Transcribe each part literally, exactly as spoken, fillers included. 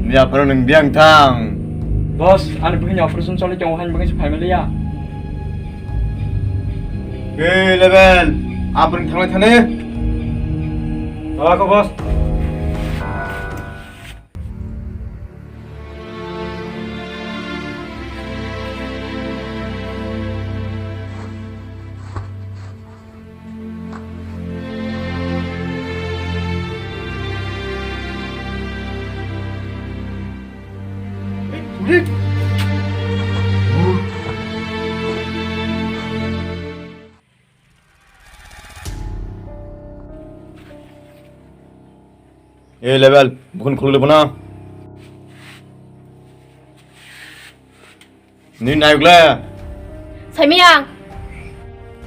Bia pharo nwng biyang thang. Boss, ani bwkhani operation choli tongo, hani bwkhani se phaimaliya. Hey, Level, abring thanglai thani. Alako, boss. Ei Level, bukhun khuluk le bono. Ni nayuk le. Saimiyang.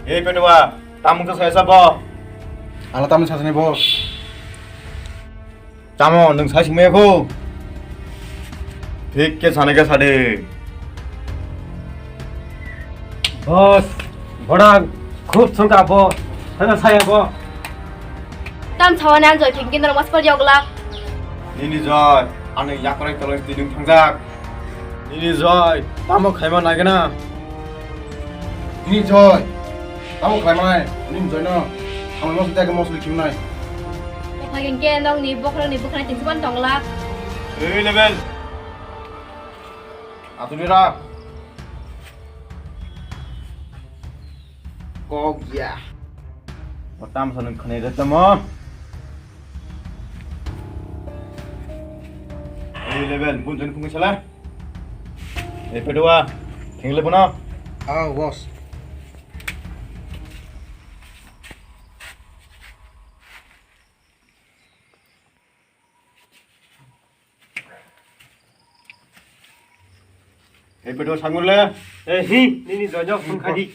Ei Petuwa, tamung to saya sabo. Ala tamung sasani boss. Tamo nwng sai singmaya kho? Thik khe sanai khe sadi. Boss, borang khub songka bo, thana saya bo. Tam sawa nang joi thik gindar mas par jogla. Nini joi, ani yakrai tolai twi nwng thangjak. Nini joi, tamo khaima nagena. Nini joi, tamo khlaimanai, nini joi no, ang mosli tagi mosli khimanai. Phagin ke nong ni bokhorok ni bwkhwnai tinsiban tongla. Ei Level. Atuni ra. Kok ya. Otam sa nwng khwnai da tamo. Ei Level, bun jon khungwi sala. Ei Petuwa, thengle bono. Ah, boss. Ei Petuwa, sangmurle. Ei hi, nini jojo phone khadi.